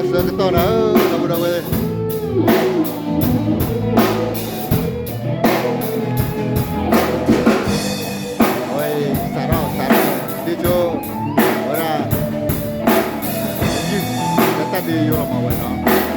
ဆၢကတီၢ်နၤဧၢ ဒီပုၢ်ဒီဝဲၢ်, အဝဲ စးထီၣ် စးထီၣ် ဒ့ကၠိ ဝဲဒၣ် ယုၢ် လၢတၢ်ဒုးယိလီၤမၤဝဲနီၤ.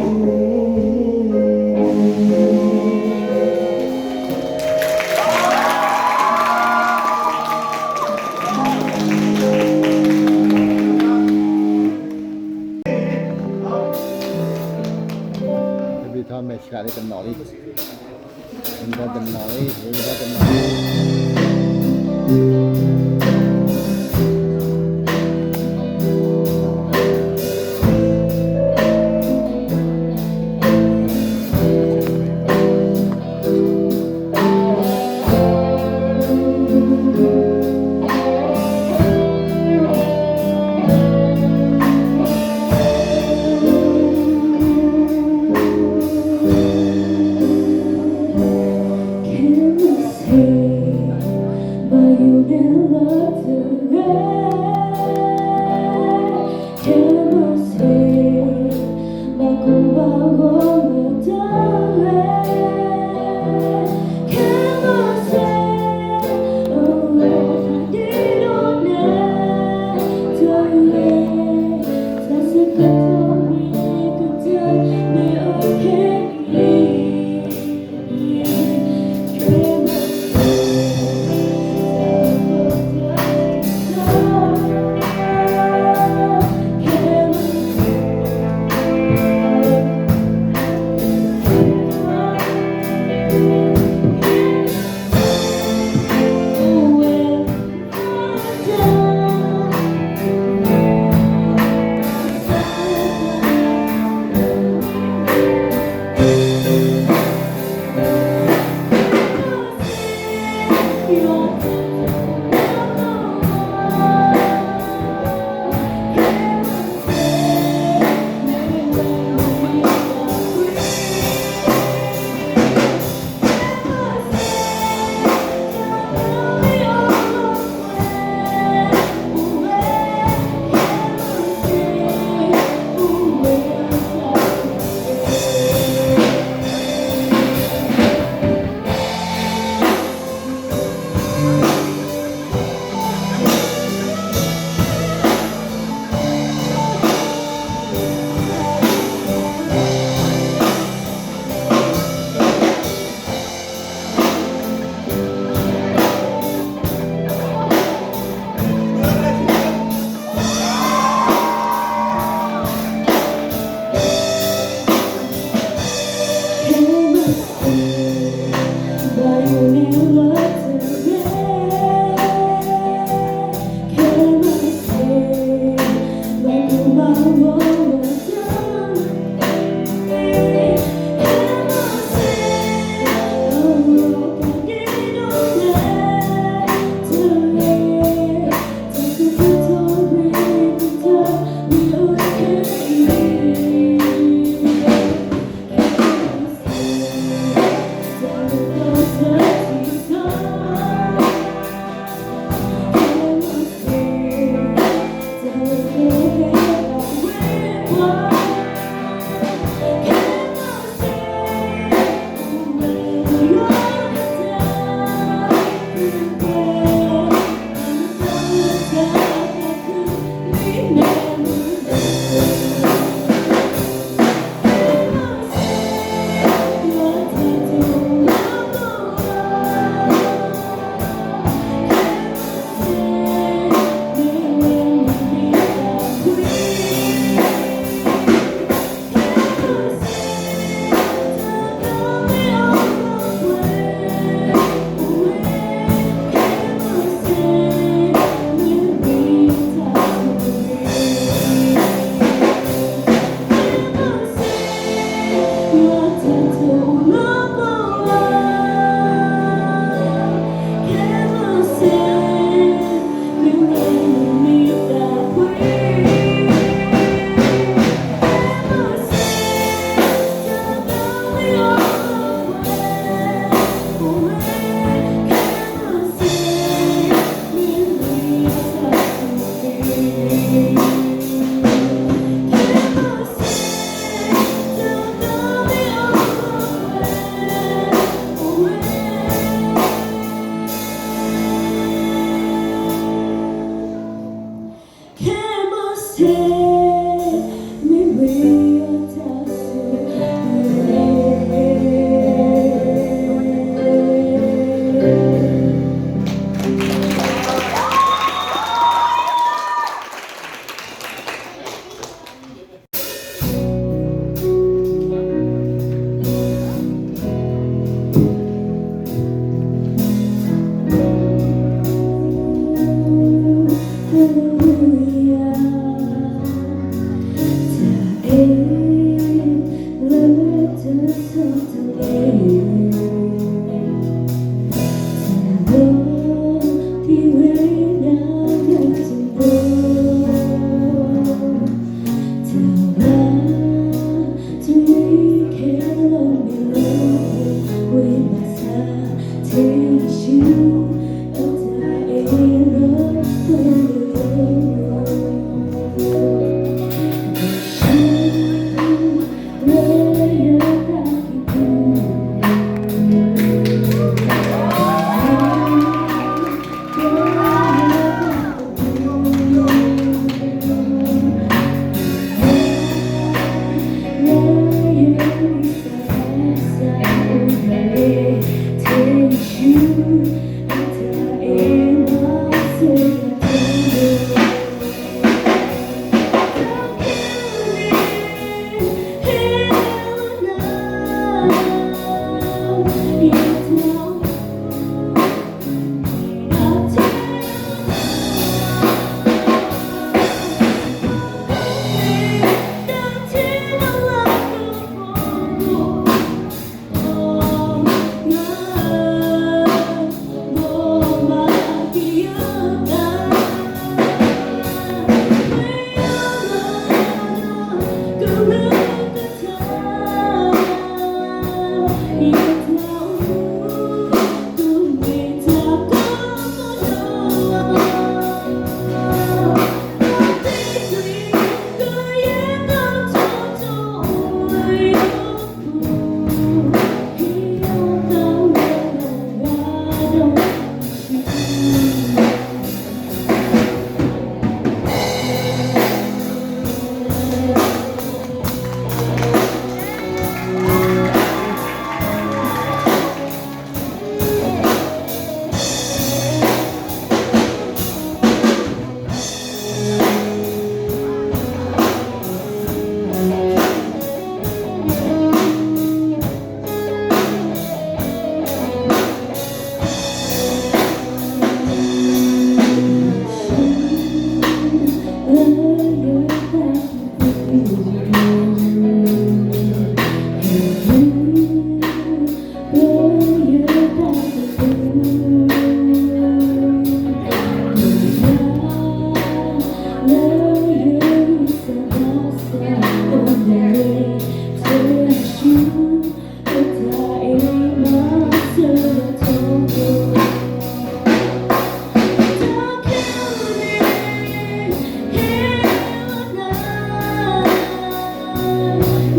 တဘျီထီၣ်မဲာ်ဆှးလၢတနီၤလံ, တနီၤလံ, တနီၤလံ.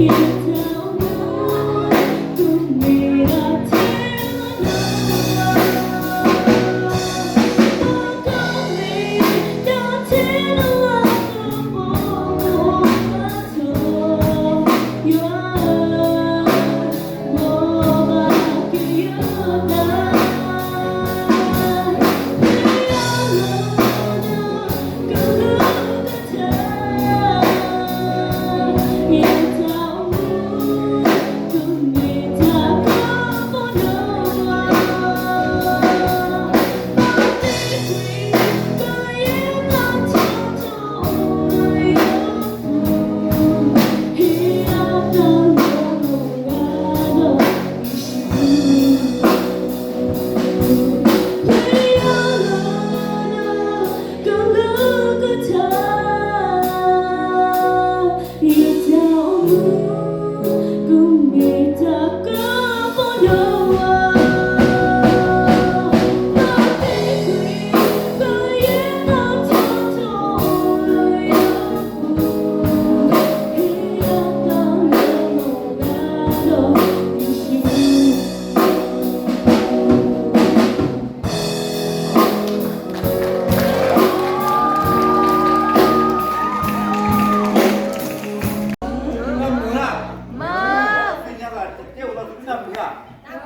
နၢ်မုာ်ဧါ, သ့ၣ်ညါဘၣ် တတဲဝဲလီၤ သ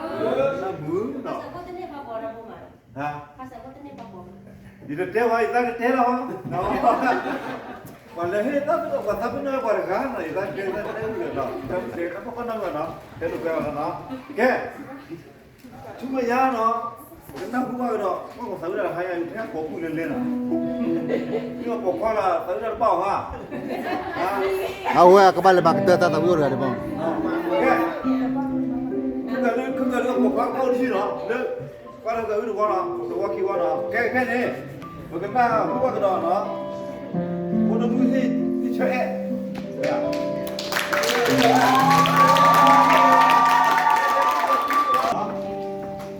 ုနၢ်မုာ်ဧါ, နၢ်မုာ်နီၤ, ဟါ, ယတတဲဝဲ ယသးကတဲလီၤ, ပှၤလဲၤဟ့ၣ်သး ပှၤသးပ့ၤနီၣ်ပှၤတဂၤနီၤ ယသးကတဲ ယသးကတဲဝံၤလီၤနီၤ, တဲတဲတၢ်ဖီခိၣ်နီၢ်မုာ်နီၤ, တဲတကွဲးလီၤနီၤ, ကဲ ဆူမဲာ်ညါနီၤ, ပကနၢ်ဟူဘၣ်ကဒီး ပှၤသးဝံၣ်တၢ်တဟါညါ ယထဲကိးပူၣ်လဲၤလဲၤနီၤ, မ့ၢ်ပိာ်ခွါလၢသးဝံၣ်တၢ်တဘၣ်အီၤဧါ, အဝဲကဘၣ်လဲၤမၤကတၢၢ်တၢ်သးဝံၣ်အိၣ်တဂၤတဘၣ်, ကဲ, ခုၣ်ကးဒု ခုၣ်ကးဒု အပိာ်ခွါကအိၣ်တဆံနီၤ လၢ ပှၤတၢ်သးဝံၣ်တဝီနီၤ တဝီခံဝီနီၤ, ကဲခဲန့ၣ်, ပကနၢ်ဟူဘၣ်ကဒီးနီၤ, ဖိဒိၣ်မုၣ်ဟ့ၣ်ဆၢအဲၣ် ကရ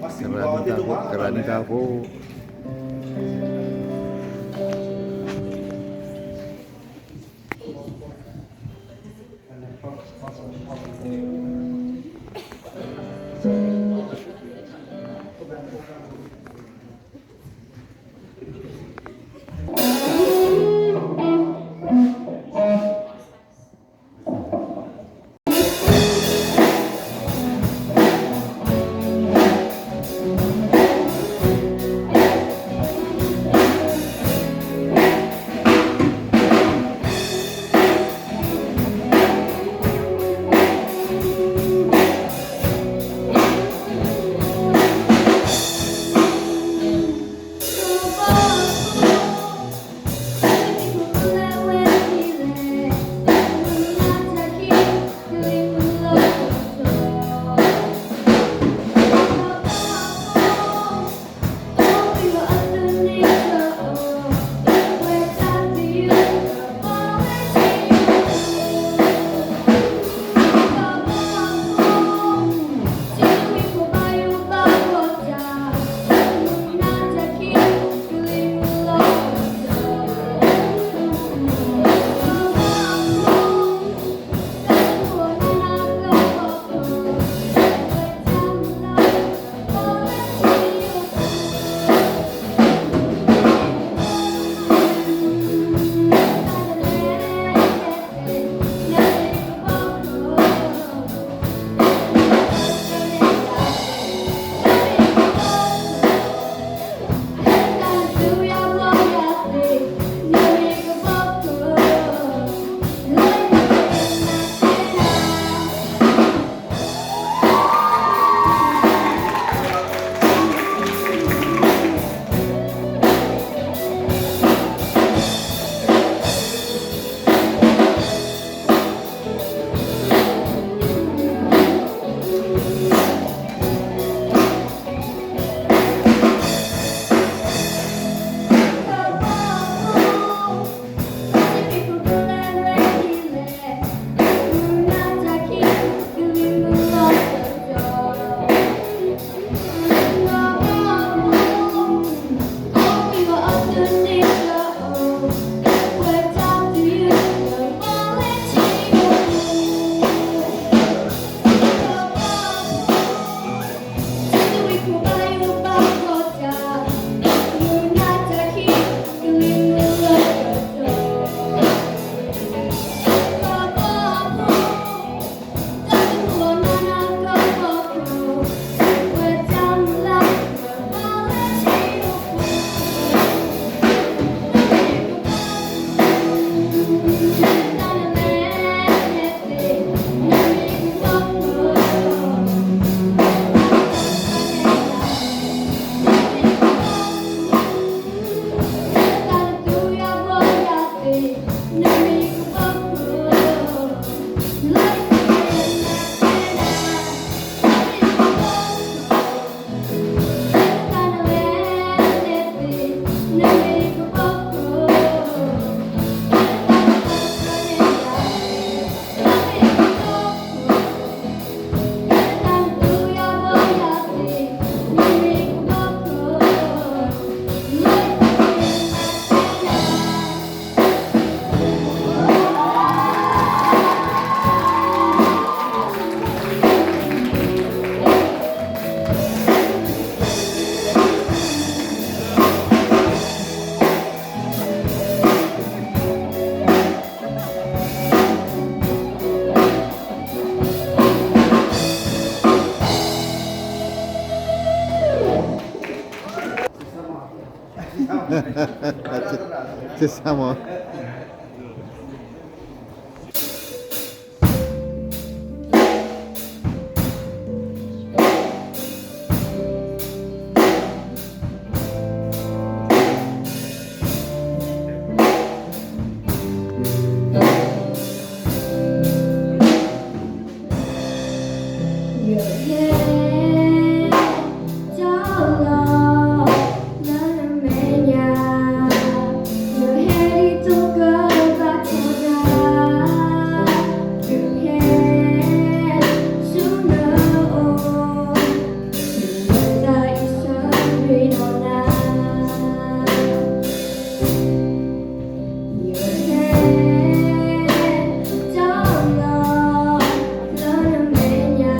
ၢနံၣ်တၢ်ဖိ, ကရၢနံၣ်တၢ်ဖိ. ကစၢ်မီၤ ယဟဲ တၢ်လီၤ လၢနမဲာ်ညါ ယဟဲဒ်သိးကဘၣ်ထီၣ်နၤ ယဟဲ ဆူနအိၣ် ယဝဲဒၣ်အံၤဆၢမုၢ်လီၤနၤ ယဟဲ တၢ်လီၤ လၢနမဲာ်ညါ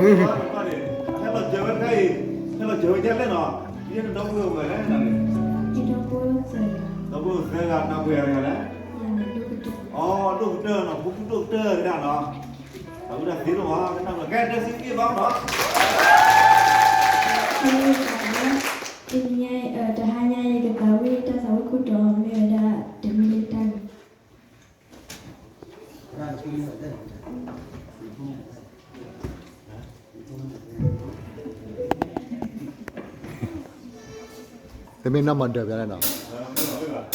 ဟဲလီၤစၢၤဝဲတခါအံၤ, ဟဲလီၤစၢၤဝဲဒ်လဲၣ်နီၤ, ယဲနဒီပုၢ်ဝဲၢ်အိၣ်ဝဲလဲၣ်န့ၣ်, ဒီပုၢ်ဝဲၢ်သၢဂၤ, ဒီပုၢ်ဝဲၢ်သၢဂၤ နၢ်ပှဲၤဂၤလဲၣ်, အိၣ်ဒိၣ်ကတၢၢ်နီၤ, ဖိဒိၣ်ကတၢၢ်ဒၣ်နီၤ, အဝဲဒၣ်သ့လီၤမး, ကနၣ်ကဲတဲဆံက့ဘၣ်နီၤ, တနံၤညါ, တဟါညါအံၤ ယကသးဝံၣ်တၢ်သးဝံၣ်ခိၣ်တီမ့ၢ်ဝဲဒၣ် တမံၤလၢတၢ်ဂ့ၤ တမ့ၢ်နီၢ်မၤဒၢးဘၣ်လၢနီၤ.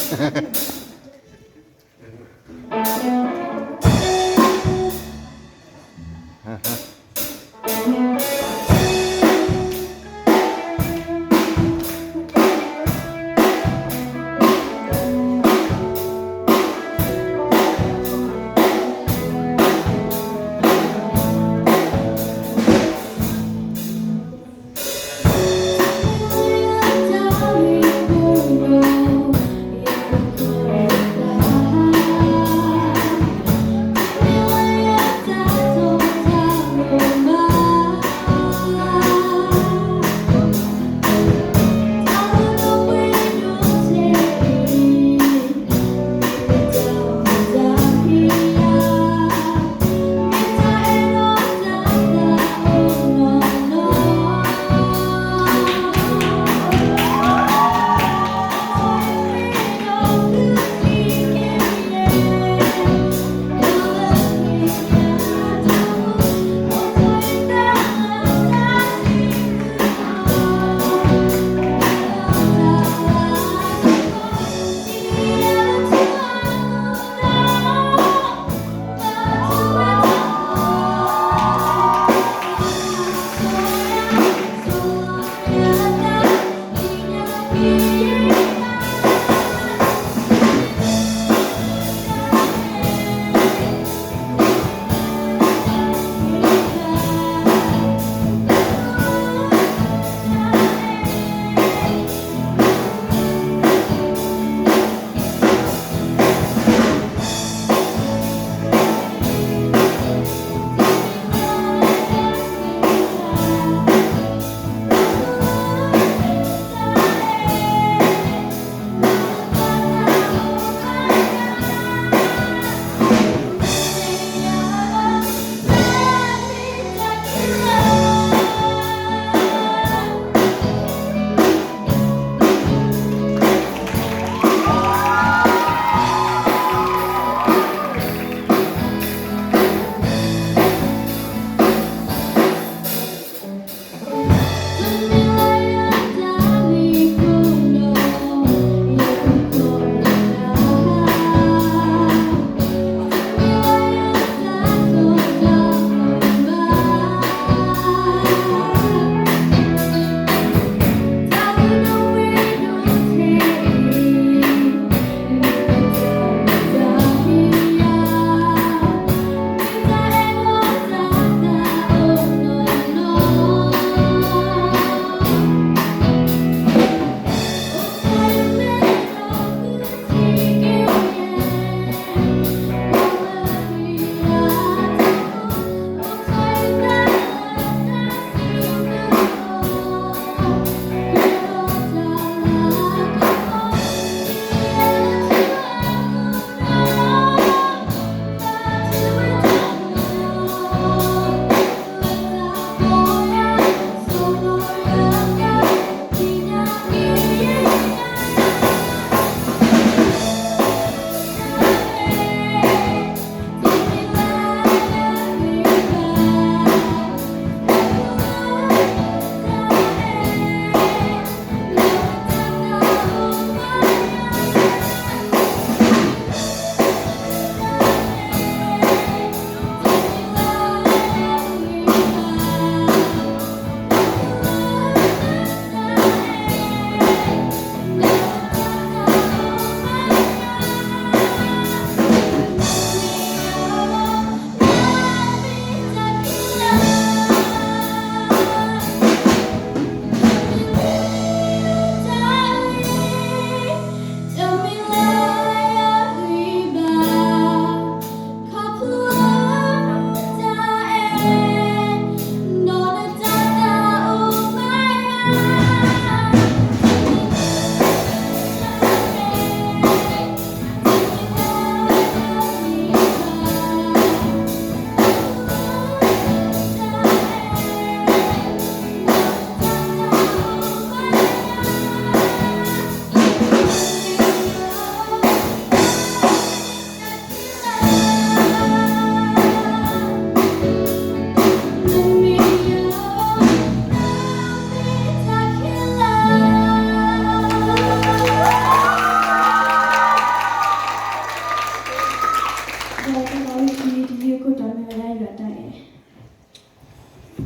ဒ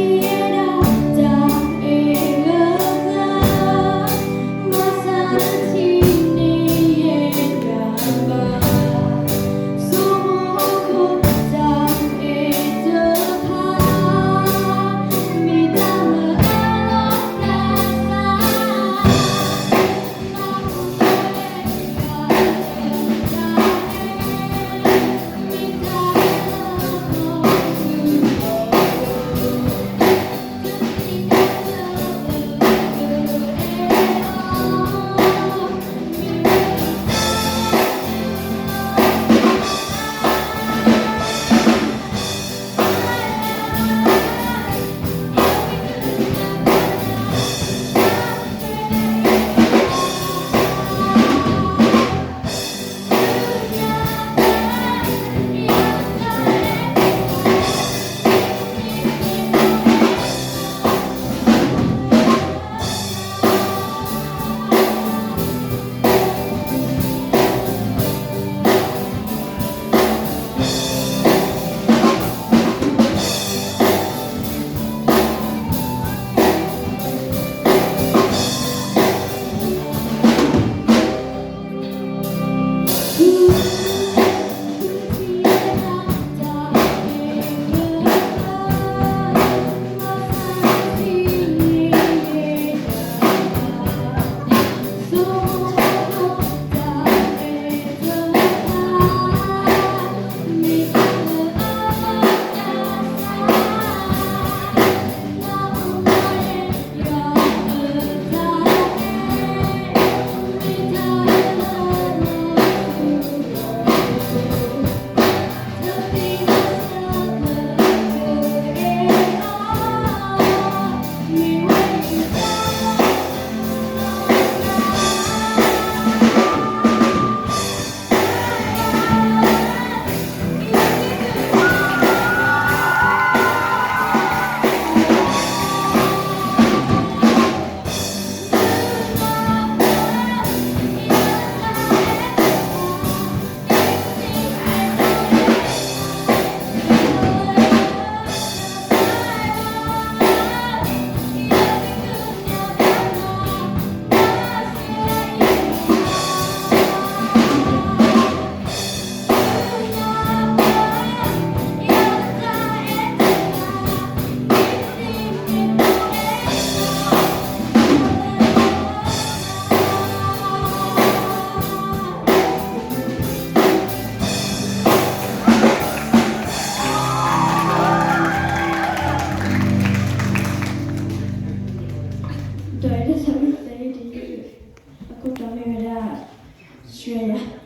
ီးလၢဆၢဖိသၢဒ်အံၤ, အခိၣ်တီမ့ၢ်ဝဲဒၣ် Shreya.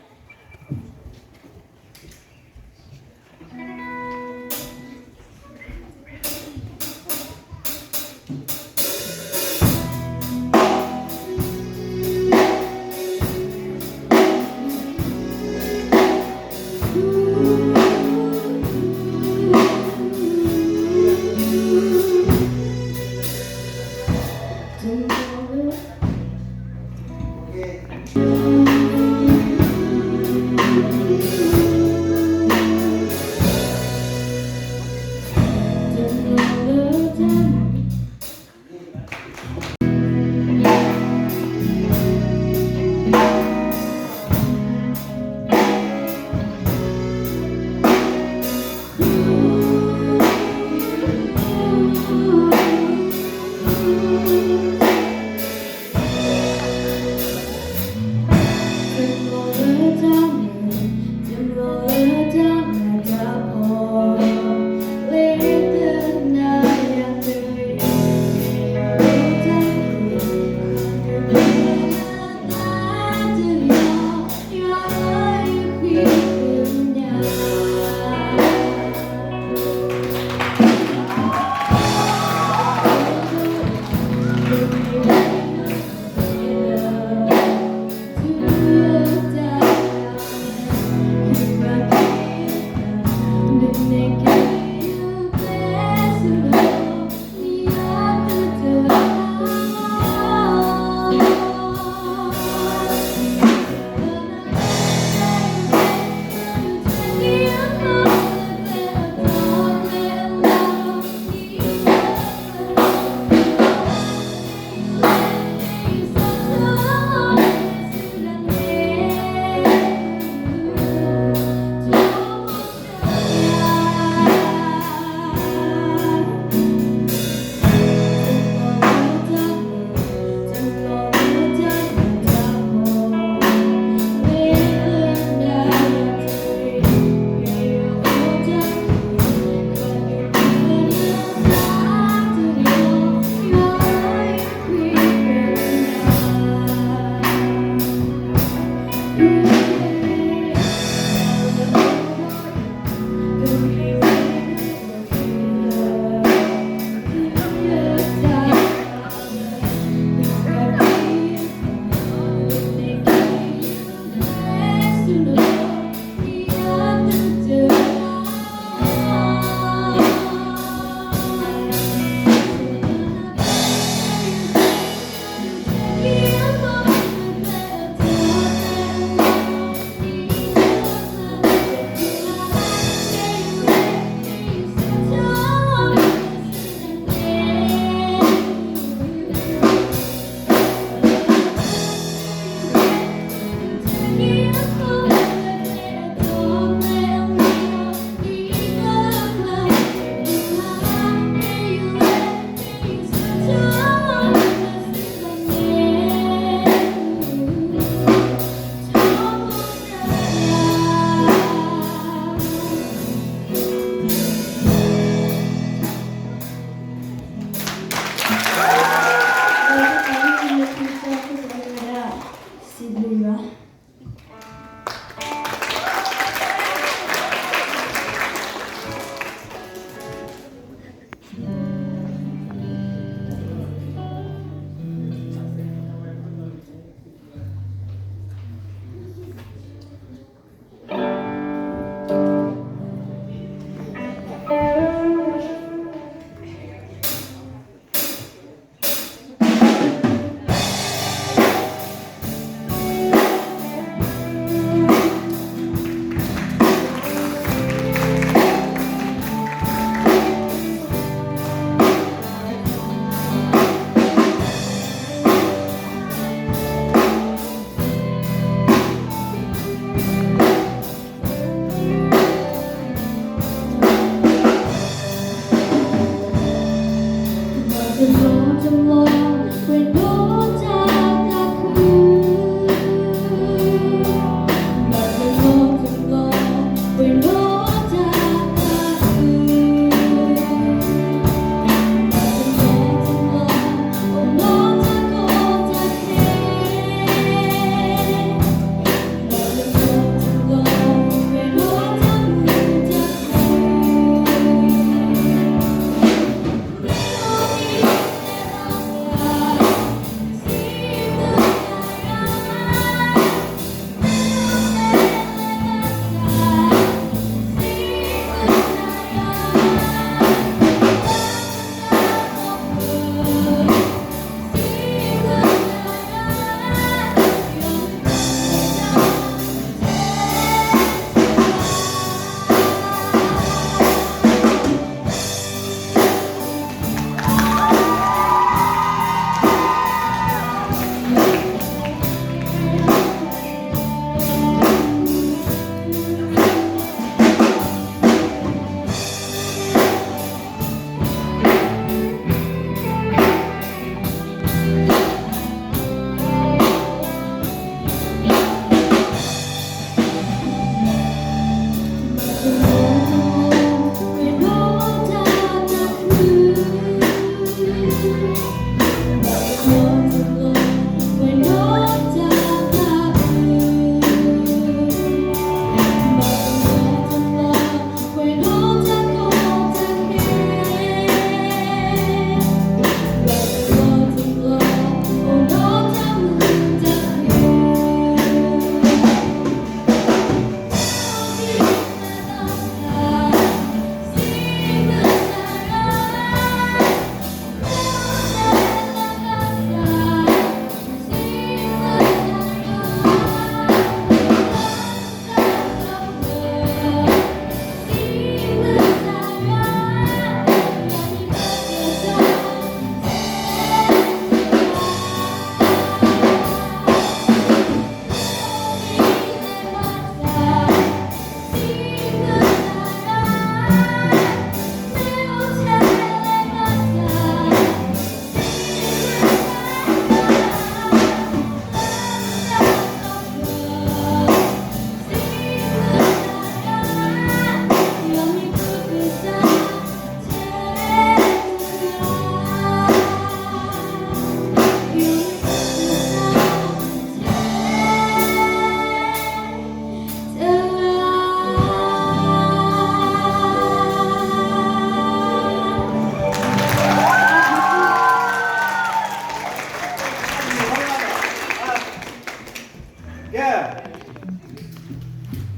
ကဲ,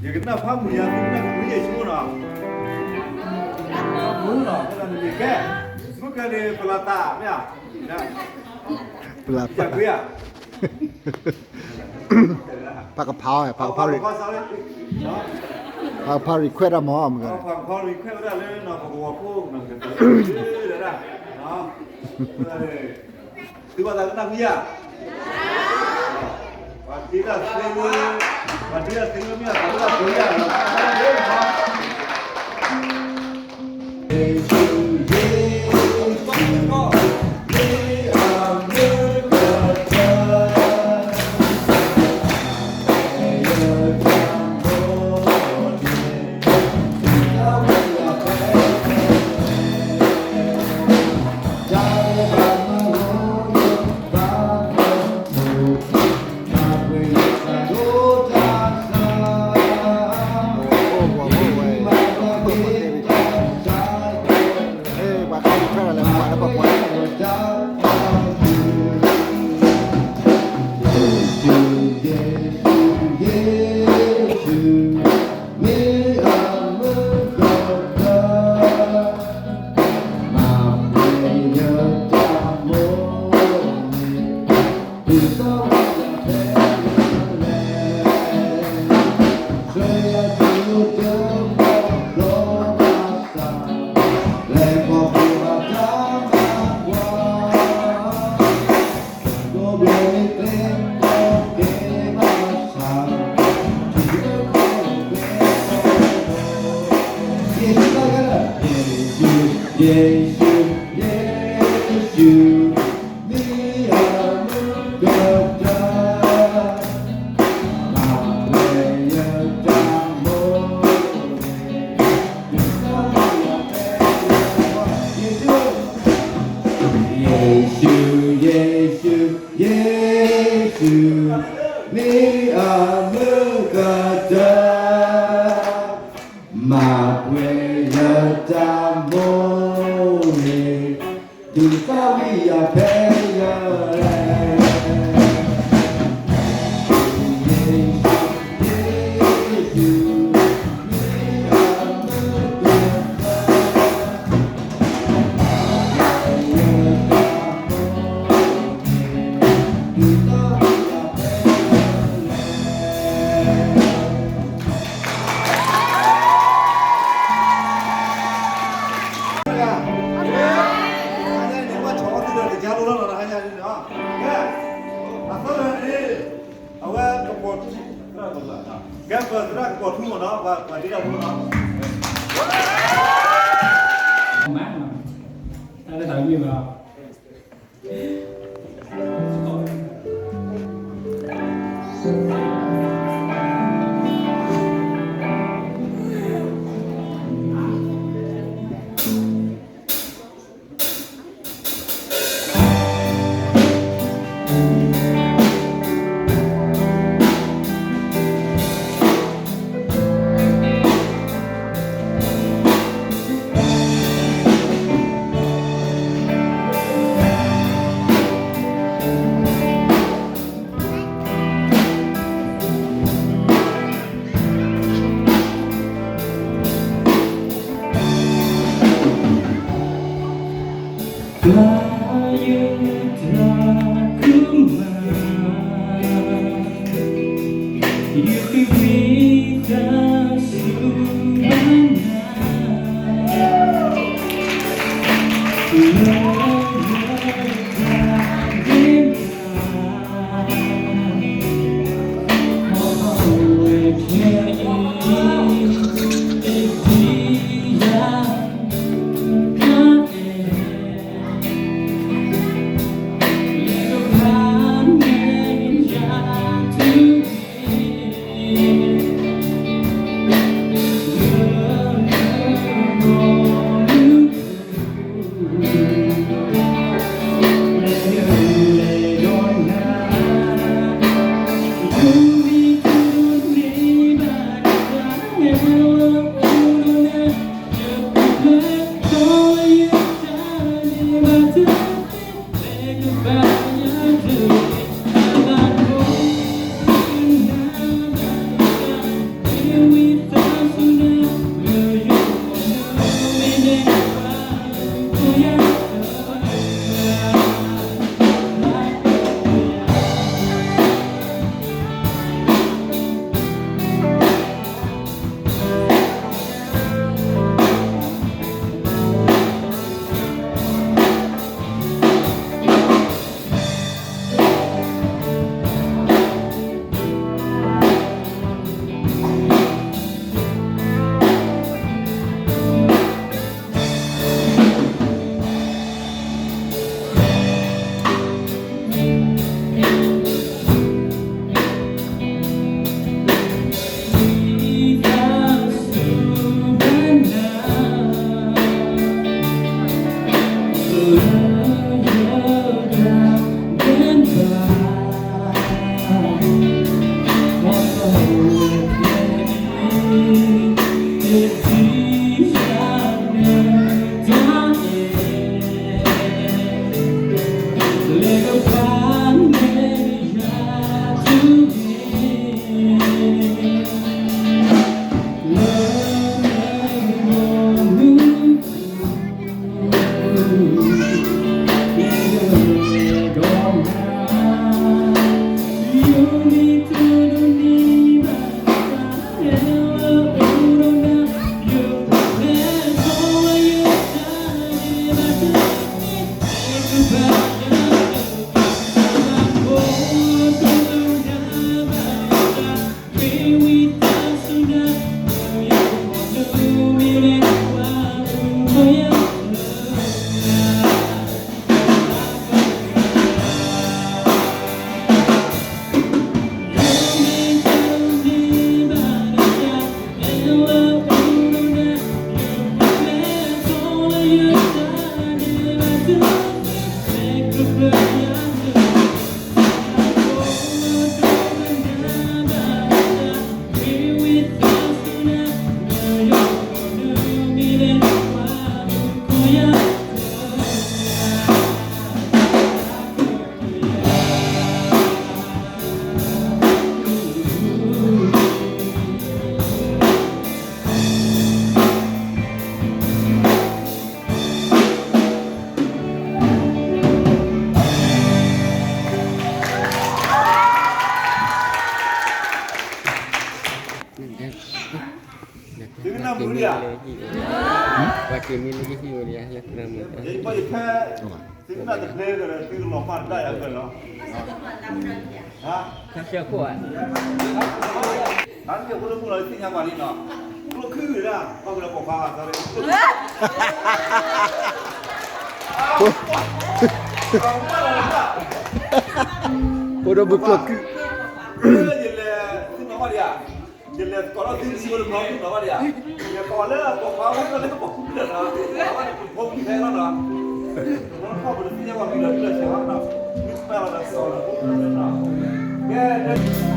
ယကနၣ်ဖးမုာ်ယၤ သုကနၣ်က့ၤယဆိနီၤ, မုာ်နီၤ, ကဲ, မုၢ်ကဲန့ၣ် ပလီၤသးမ့ၢ်ဧါ, ပလီၤသး, ပကဖး, ပကဖး, ပကဖး request တၢ်မ့ၢ်, ပကဖး request ဝဲဒၣ်လၢ ပကဝီၤခိၣ်, သုဘၣ်သးကနၣ်ဖးယၤ, ပှၤဒ့တၢ်သ့, ပှၤဒ့တၢ်သ့မ့ၢ် ပှၤဒ့တၢ်သ့ယၤလီၤ. Yeshu, Yeshu, Yeshu, မ့ၢ်အမုၢ်ကတၢၢ်, မၤပှဲၤယတၢ်မိၣ်န့ၢ်, ဒုးသၣ်ဝံၣ်ယၤဖဲယလဲၣ်. Amen. အဝဲကပိာ်ထူ, ကဲပသရၣ်ကပိာ်ထူမ့ၢ်နီၤ, ပှၤဒ့တၢ်ဖိနီၤ, မၤ, တၢ်လၢတၢ်မ့ၢ်ဘၣ်. ဟံၣ်, ပှၤက့ၤမံလၢယဟံၣ်ဝဲဒၣ် လၢကျၢၢ်မုၢ်တၢ်, သုမ့ၢ်တပျဲဒီး သုကလီၤပာ်တၢ်ယၤကလီၤ, ဟါ, တၢ်ကဲဖိလၢမုၢ်လီၤ သ့ၣ်ညါပှၤလံနီၤ, ကျိချံဒၣ် ဘၣ်ကလၢပိာ်ခွါ, ဖိဒိၣ်မုၣ်ကျိချံ, ယလဲၤသုနီၤဘၣ်ဒံးဧါ, ယလဲၤကိးလီၤသုလံၤဝဲလၢမီၤမုၢ်နီၤဘၣ်ဒံးဧါ, ယကိးလၢပိာ်ခွါဝဲလၢပိာ်မုၣ်လီၤနီၤ, အဝဲန့ၣ်ဖိမုၣ်ခဲလီၤနီၤ, ပထီၣ်ပတသ့ၣ်ညါပှၤမံၤလီၤဒုလီၤဆဲးဘၣ်နီၤ, မ့ၢ်ပာ်လီၤဒီးစီၤလီၤ, ကဲ,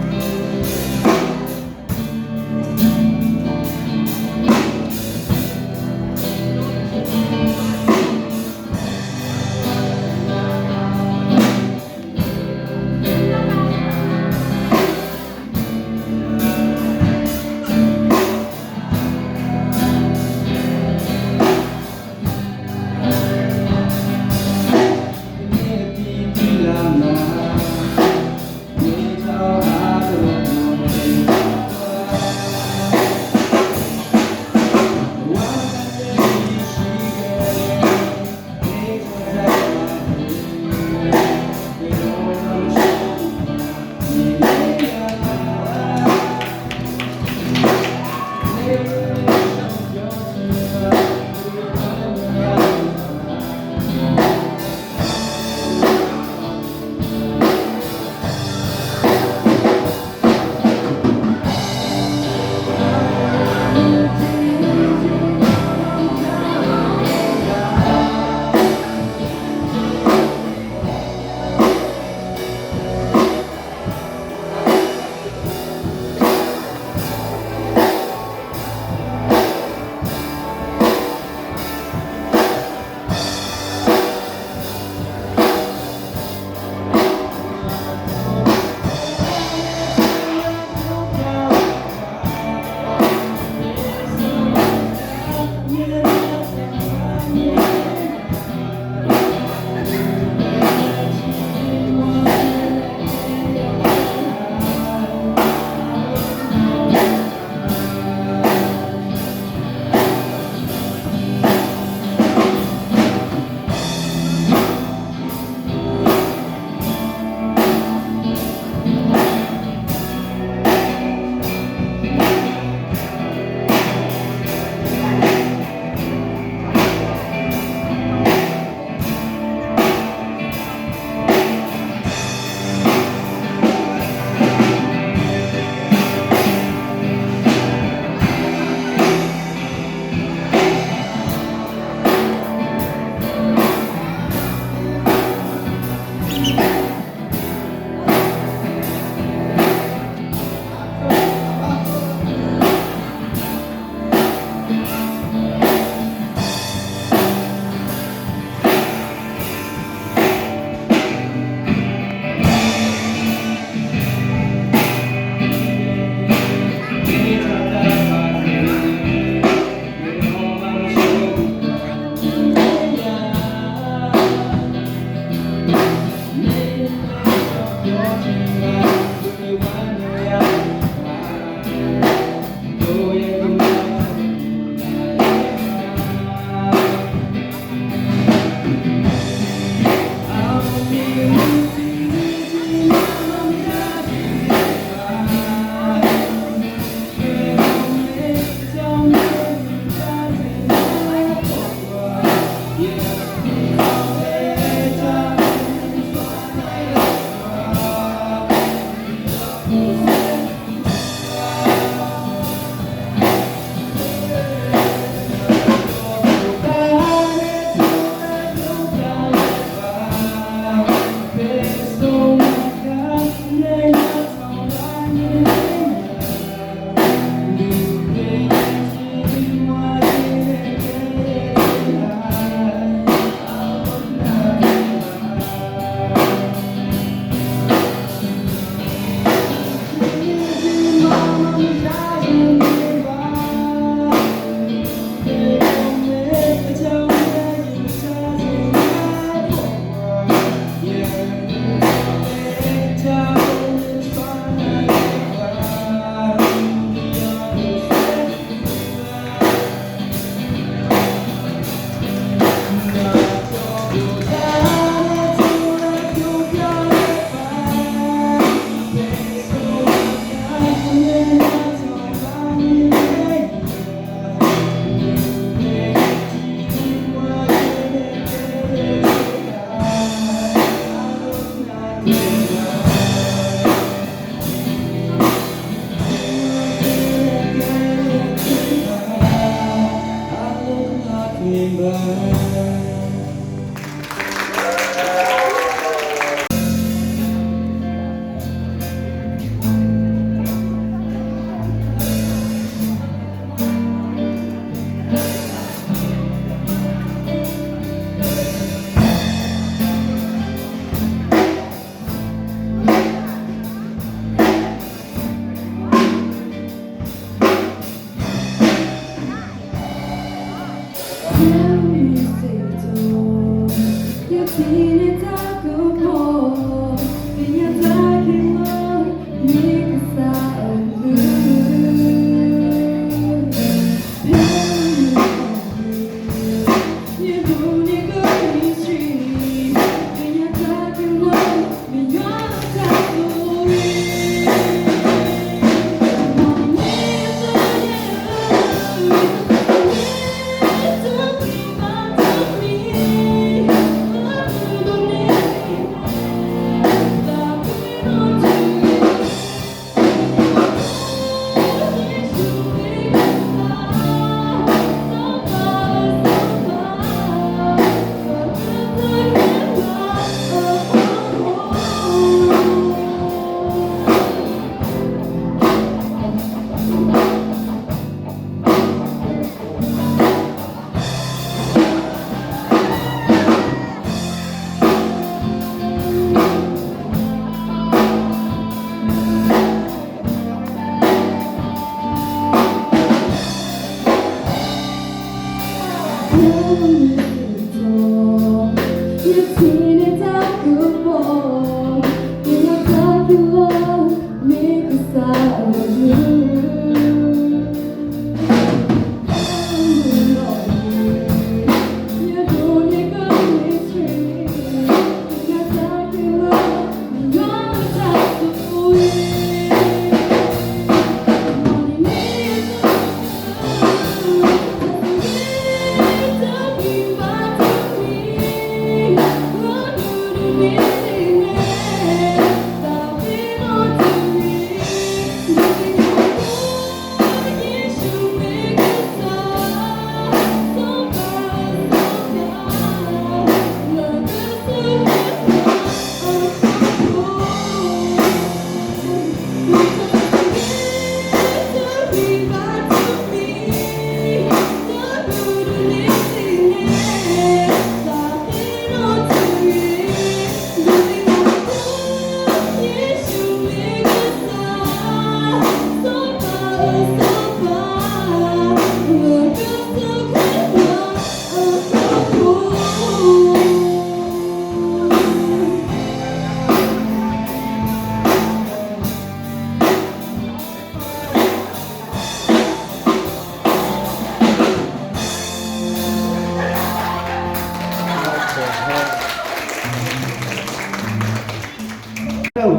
ဝံၤလၢလၢ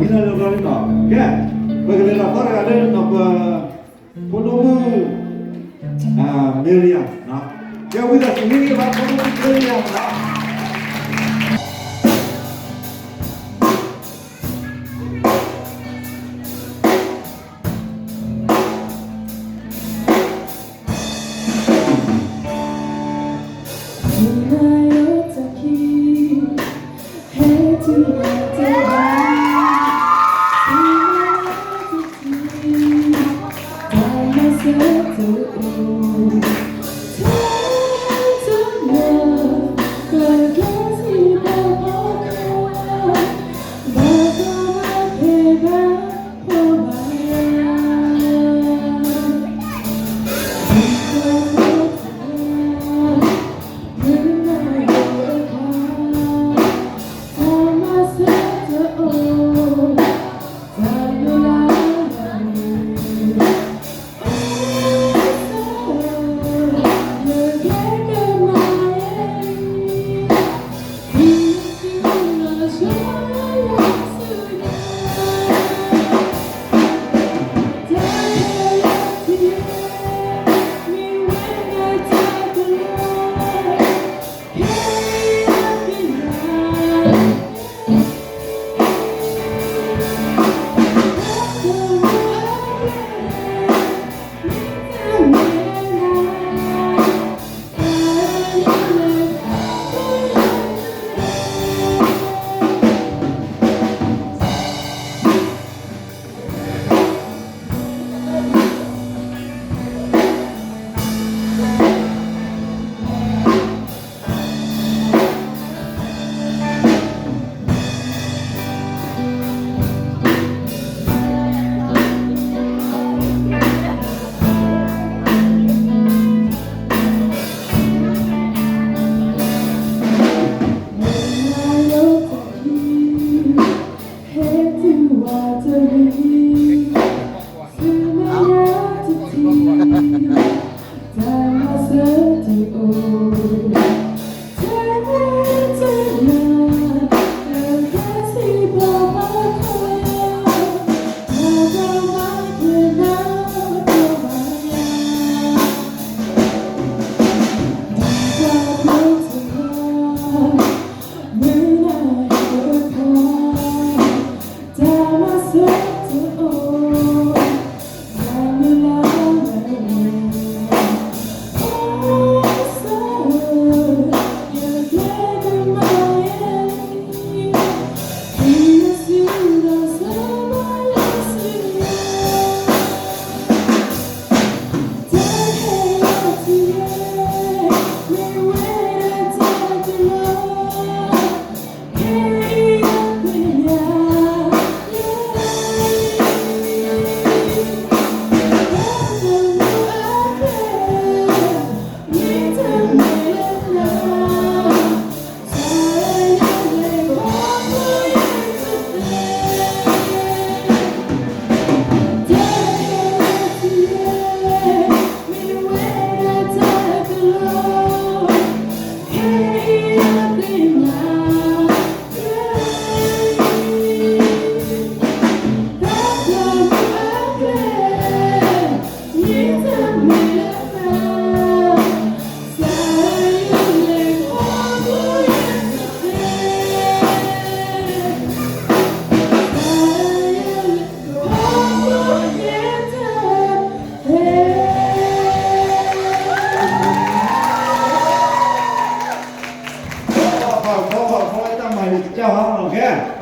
ဘျီလံနီၤ, ကဲ, ပကလဲၤဒီးသီတဂၤလၢနီၤ ပဖိဒိၣ်မုၣ် မ့ရံယၤ, ကဲဝံၤဒီးစံးမ့ၢ်ဂ့ၤဘၣ် ဖိဒိၣ်မုၣ်မ့ရံယၤနီၤ.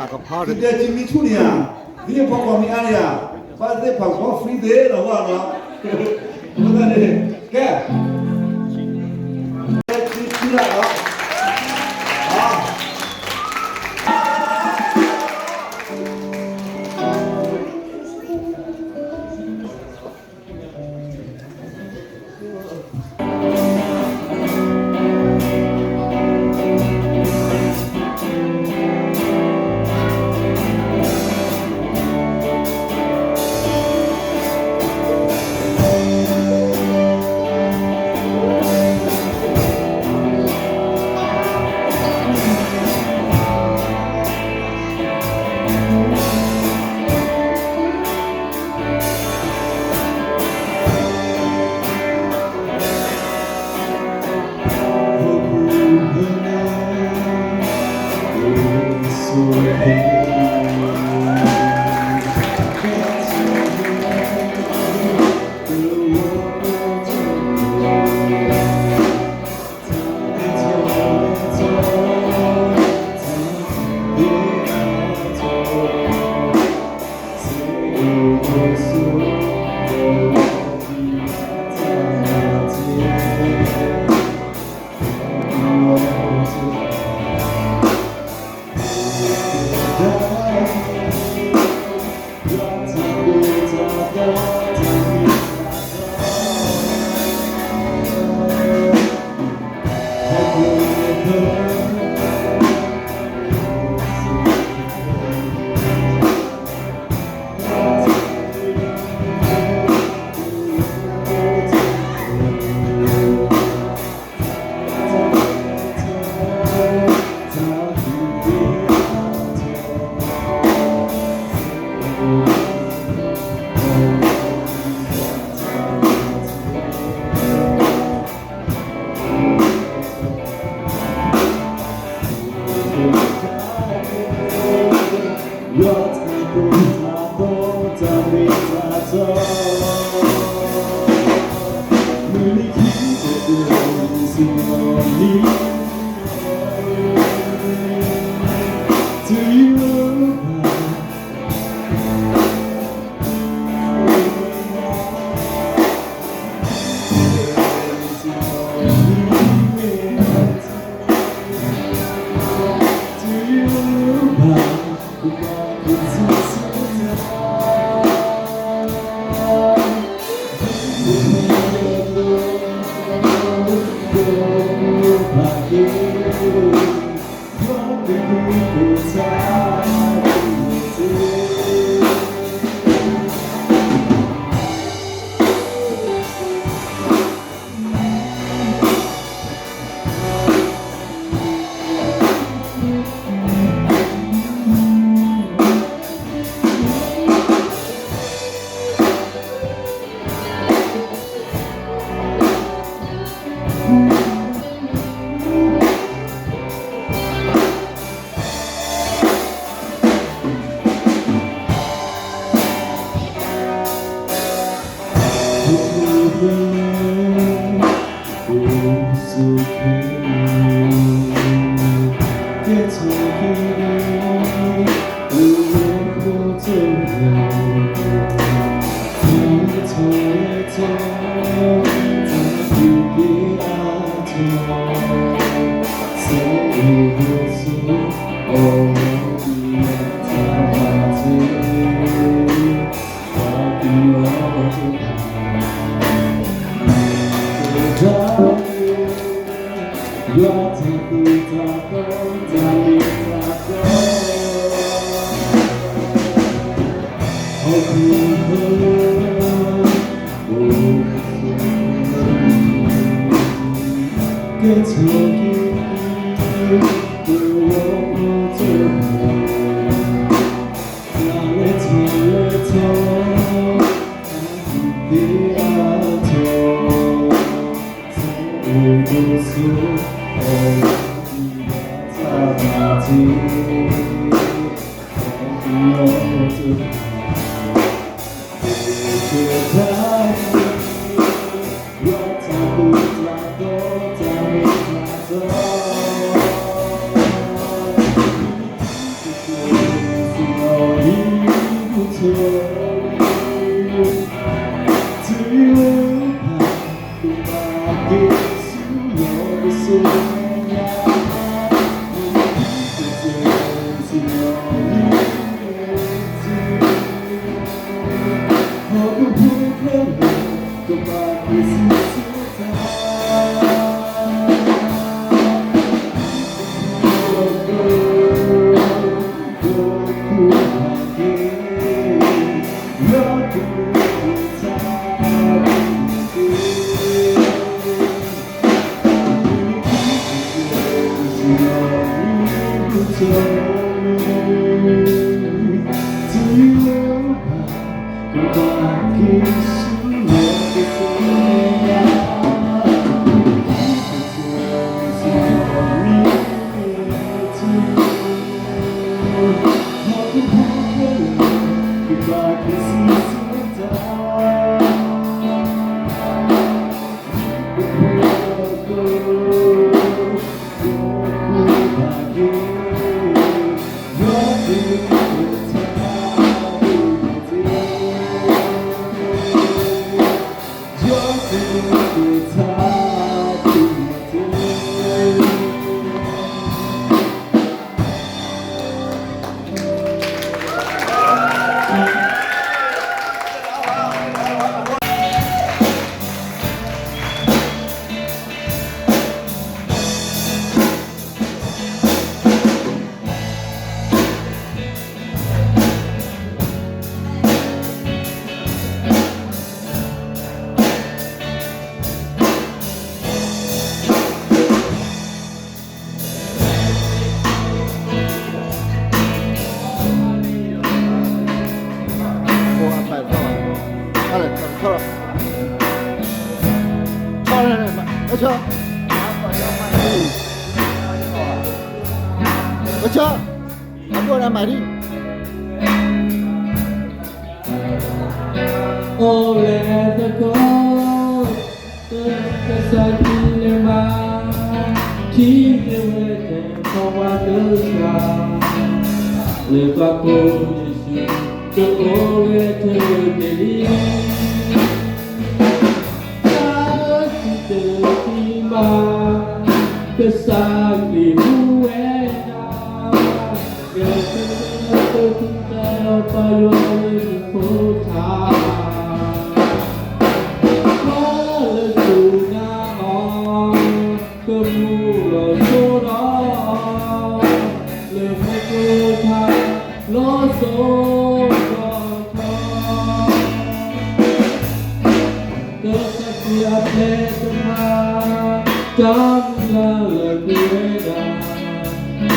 ပကဖီတတဲကမံဆူၣ်န့ၣ်ဧါ, ဒ်အဖီခိၣ်မံၤအါန့ၣ်ဧါ, ဘၣ်သ့ၣ်ဖးကဖီ free သ့ၣ်လီၤဝဲလီၤ, အဃိသတးန့ၣ်, ကဲ, ကဲ, ကဲ, ကဲလီၤ, အိၣ်လၢတကီၢ် ကစၢ်ခရံာ်လဲၤမၤ ထံၣ်န့ၢ်ဝဲတၢ်ကီဝါကစၢ် လၢပှၤကိးယ့ၣ်ၡူး ကအိၣ်ဝဲထဲတ့ၢ်လံ တၢ်လၢသုတသံဘၣ် ကစၢ်ခရံာ်မူဝဲဒၣ် ကဲသုတၢ်လၢပယီၤလၢနဖိထၢ ပှၤလၢသူၣ်နါအီၤ ကမူလီၤစိဒီး လၢဖိထၢ လီၤစိဒီးထီ ကစၢ်ခရံာ်အပျဲၢ်တဖၣ် တၢ်မုၢ်လၢ်လၢပှဲၤဝဲဒၣ်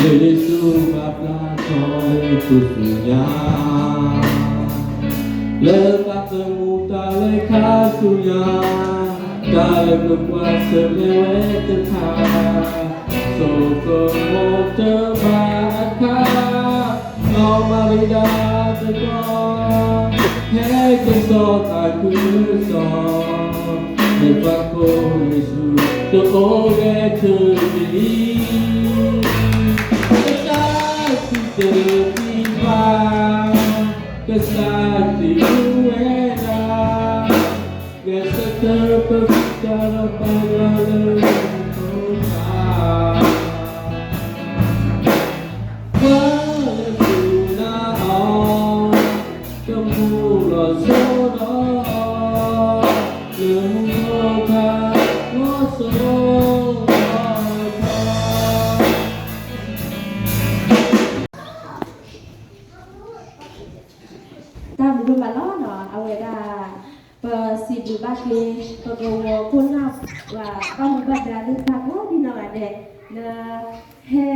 လၢယ့ၣ်ၡူးမၤဘျါထီၣ်လၢထူၣ်စုညါ လၢတၢ်သမူတၢ်လဲၤခါဆူညါ တၢ်လၢပကွၢ်ဆၢၣ်မဲာ်ဝဲတခါ ဆိကမိၣ်တဘၣ်အခါ နီၢ်မၤရံဒၤတကီၢ် ဟဲကစီၣ်သးခုကစီၣ် လၢပှၤကိးယ့ၣ်ၡူး တ အိၣ်ဝဲတနံၤအံၤ, ကစၢ်စံးတသ့ဘၣ်, ကစၢ်စံးဝဲဒၣ်, ကစၢ်ကပကတၢၢ်ဒီးပာ်လီၤလၢတၢ်, ပှၤလၢသူၣ်လၢအီၤ, ကမူလီၤစိဒီး, လၢမူလီၤခါ, လီၤစိဒီးခါ. တၢ်ဘျုးဒိၣ်မးလီၤနီၤ, အဝဲဒၣ် ပစံးဘျုးဘၣ်က့ၤ ပကဝီၤခိၣ်နၢ် ပှၤဘၣ်မူဘၣ်ဒါသ့ၣ်တဖၣ်ကိးဒံနီၢ်ဂၤဒဲး လၢ ဟဲ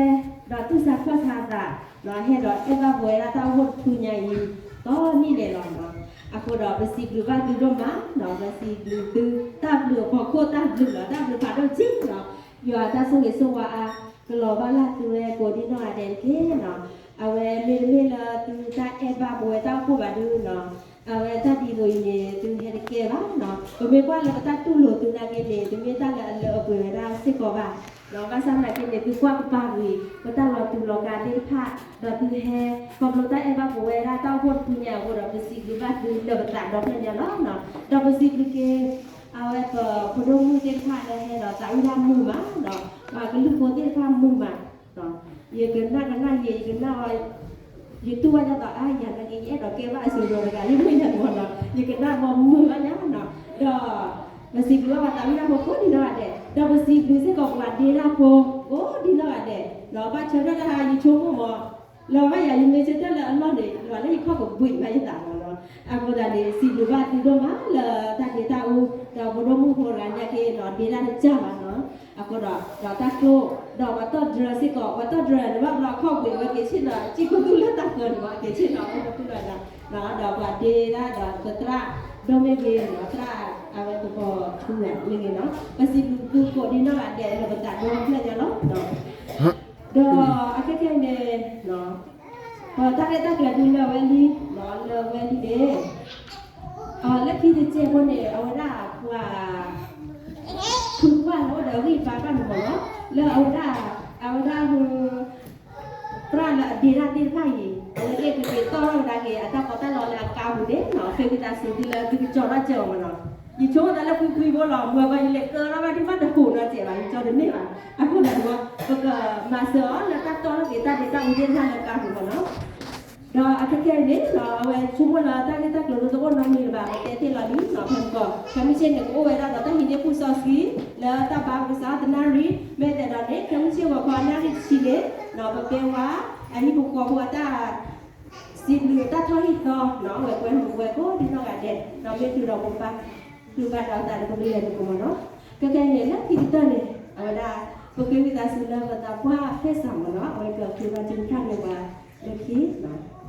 ဒီးသူၣ်ဆါခီၣ်ဆါသး, ဟဲဒီးအဲၣ်ဘၣ်ပဝဲဒၣ်တၢ်အိၣ်ဖှိၣ်တဖုညါအံၤ ကိးနံၣ်လဲၣ်လီၤနီၤ. အဃိဒီးပစံးဘျုးဘၣ်သုဒိၣ်မးနီၤ, ပစံးဘျုးသု တၢ်ဘျုးအဖီခိၣ်တၢ်ဘျုးလီၤ, တၢ်ဘျုးဖးဒိၣ်က့နီၤ, ယွၤတၢ်ဆိၣ်ဂ့ၤဆိၣ်ဝါအါ ကလီၤဘၣ်လၢသုဝဲကိးဒံနီၢ်ဂၤဒဲးတက့ၢ်နီၤ. အဝဲမ့တမ့ၢ်လၢသုတၢ်အဲၣ်ဘၣ်ပဝဲတၢ်အိၣ်ဖှိၣ်ဘၣ်ဒုနီၤ, အဝဲတၢ်ဒ်သိးအံၤန့ၣ် သုဟဲတကဲဘၣ်နီၤ. ပမ့ၢ်ကွၢ်လၢပတၢ်တူၢ်လိာ်သုနာ်က့န့ၣ် တမ့ၢ်တၢ်လၢအလၢအပှဲၤဝဲဒၣ်စ့ၢ်ကီးဘၣ်နီၤ. ဘၣ်ဆၣ်သနာ်က့န့ၣ် သုကွၢ်ကပၤကွံာ် ပတၢ်လီၤတူာ်လီၤကာ်သ့ၣ်တဖၣ် ဒီးသုဟဲ ခီဖျိတၢ်အဲၣ်ဘၣ်ပဝဲဒၣ်တၢ်အိၣ်ဖှိၣ်တဖုညါအဃိဒီး ပစံးဘျုးဘၣ်သုလၢပသးဒီဖျၢၣ်ညါလီၤနီၤ. ဒီးပစံးဘျုးက့ၤ အဝဲပဖိဒိၣ်မုၣ်သ့ၣ်တဖၣ်လၢဟဲဒီးသးဝံၣ်တၢ်မုာ်မးနီၤ, ပှၤကလုာ်ဖိသ့ၣ်တဖၣ်မုာ်မးနီၤ. ယကနၣ်ကနၣ်ယဲ ယကနၣ်အီၤ ယတူၢ်ဘၣ်ဒ်သိး အါ ယၤနာ်က့ ယအဲၣ်ဒိးကဲဘၣ်အစိၤဒီးတဂၤလၢမုၢ်ယၤကီးနီၤ, ယကနၣ်မီၤမုာ်ဘၣ်ညါနီၤ. ဒီး ပစံးဘျုးဘၣ်ပှၤသးဝံၣ်တၢ်ဖိကိးဒံနီၢ်ဂၤဒဲး, ဒီးပစံးဘျုးစ့ၢ်ကီးပှၤဒ့တၢ်ဖိ ကိးဒံနီၢ်ဂၤဒဲးနီၤ. ဘၣ်ဆၢထၢၣ်တၢ်ဟါယဆိကမိၣ်မီၤ လီၤဘၣ်ယၤ ယမ့ၢ်ဆၢထၢၣ်လၢအလီၢ်န့ၣ် ယွၤလၢယခီၣ်ကဘှံးဘၣ်ယသးမီၤနီၤ. အဃိသတးန့ၣ် စံးဘျုးဘၣ်သုဒိၣ်မးလၢတၢ်ဒ့တၢ်အူ, ဒီးဖိဒိၣ်မုၣ်ဖိတဂၤညါက့နီၤ ဒ့တၢ်တကၢ်ဘၣ်နီၤ. အဃိဒီး ဒီးတၢ်ကျိၣ် ဒီးပှၤတီၢ်ဒြၢစ့ၢ်ကီး ပှၤတီၢ်ဒြၢန့ၣ် ဘၣ်ဘျီအခီၣ်ကွံာ်ဝဲက့ၤဆ့ၣ်နီၤ စံၣ်ခိၣ်သူၣ်လၢတၢ်ဃၢၤန့ၣ်မီၤ က့ၤဆ့ၣ်နီၤ အခိၣ်သူၣ်လၢဒၣ် ဒီးပှၤဒ့ဒၣ်ဒီးပသရၣ် ဒိၣ်မ့ၢ်ဂ့ၤနီၤ သရၣ်အဝဲသပှၢ်ထူဂၤမ့ၢ်ဂ့ၤနီၤ ပစံးဘျုးသုကိးဒံနီၢ်ဂၤဒဲးလၢပသးဒီဖျၢၣ်ညါလီၤ. ဒီးအခဲခဲအံၤန့ၣ် ပတၢ်ရဲၣ်တၢ်ကျဲၤဒုးလၢာ်ဝဲလံ လၢာ်ဝဲလံန့ၣ် လၢခံတစဲးဖိန့ၣ် အဝဲဒၣ်ပှၤ ဖုကွၢ်လၢအိၣ်ဒီးအဂံၢ်အဘါဘၣ်န့ၣ်မီၤနီၤ လၢအဝဲဒၣ် အဝဲဒၣ် သရၣ်လၢအဒ့တၢ်သ့ၣ်တဖၣ်အံၤ အဝဲသ့ၣ်ကက့ၤတီၢ်ထီၣ်ဝဲဒၣ်က့ၤ အတၢ်ပီးတၢ်လီလၢအကါပူၤန့ၣ်နီၤ ဃ့ဝံသးစူၤသုလၢသုကကၠီထီၣ်စဲးအီၤမီၤနီၤ. ယဆိကမိၣ်သးလၢဖှံဖှံဖိလီၤ မ့ၢ်ဘၣ်ယလဲၤကၢထီၣ်ဘၣ်ဒ်ဘၣ်တဟူးနီတစဲးဘၣ် ယကၠီတန့ၢ်ဘၣ်. အဃိသတးန့ၣ် ပကမၤစၢၤအီၤလၢတၢ်တီၢ်ထီၣ်က့ၤတၢ်ဒ့တၢ်အူသ့ၣ်တဖၣ်လၢကါပူၤမီၤနီၤ. ဒီးအခဲခဲအံၤန့ၣ် အဝဲဆိကမိၣ်လၢတၢ်ဂ့ၢ်တၢ်ကျိၤဒိတအိၣ်နီတမံၤလၢၤဘၣ် ပတဲသ့လီၤလံနီၤ ဖဲမုၢ်ကီၢ် ခဲမုၢ်ဆ့ၣ်န့ၣ် ကအိၣ်ဝဲဒၣ်ဒီးတၢ်ဟံးန့ၢ်ပူၤစီဆှံ လၢတၢ်ဘါပကစၢ်တနၣ်ရံၣ် မ့ၢ်သဲဒီးန့ၣ် ခဲမုၢ်ဆ့ၣ်ဂီၤခီအနၣ်ရံၣ်တဆံန့ၣ် ပပဲဝါ အဟံၣ်ဖိဃီဖိအတၢ် စံးဘျုးတၢ်ထီၣ်ဟံၣ်သီနီၤ ဝဲကွဲမုာ်ဝဲကိးဒံနီၢ်ဂၤဒဲး ဒီးမ့ၢ်တုၤဒီးပပၢ် တုၤဘၣ်ဒီးသးလၢပကလဲၤမုၢ်ကီၢ်မီၤနီၤ. ခဲခဲအံၤန့ၣ် လၢခံကတၢၢ်န့ၣ် အဝဲဒၣ် ပဃ့ဝံသးစူၤလၢပသးပှၢ်ဖဲစးမီၤနီၤ အဝဲကဃ့ဘါထုကဖၣ်န့ၢ်ပှၤလၢခံနီၤ